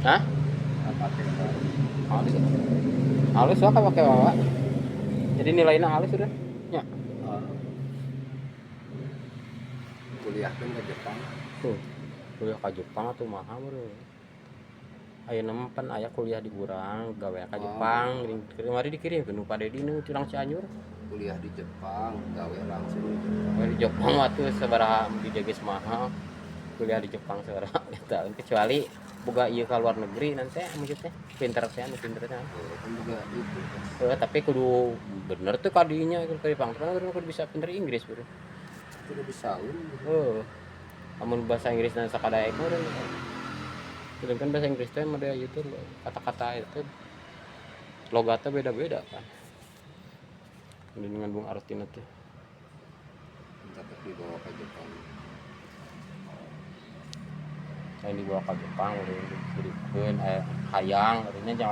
Hah? Pakai wae. Halus. Halus wae pake wawa. Jadi nilainya halus udah. Ya. Ah. Kuliahkeun ke Jepang. Tuh. Kuliah ke Jepang atuh mahal bro. Ayeuna mah pan aya kuliah di urang, gawe ka Oh. Jepang, geuning kemarin dikirim ke nu Pa Dedi nu curang Cianjur. Kuliah di Jepang, gawe langsung di Jepang. Gawe di Jepang waktu sabaraha di geus mahal. Kuliah di Jepang sabaraha tahun, kecuali boga ieu ka luar negeri nanti maksudnya pinter teh, anu pinter teh. Oh, kan juga itu. Eh, tapi kudu bener tuh kadinya ke Jepang kan kudu kudu bisa pinter Inggris, bro. Itu udah bisa. Oh, amun bahasa Inggris dan sakadaek mah udah. Sedangkan bahasa Inggris teh mah itu kata-kata itu logatnya beda-beda kan. Ini dengan bung artina teh. Tetap dibawa ke Jepang. Yang dibawa ke Jepang udah diberikan hayang artinya jangan.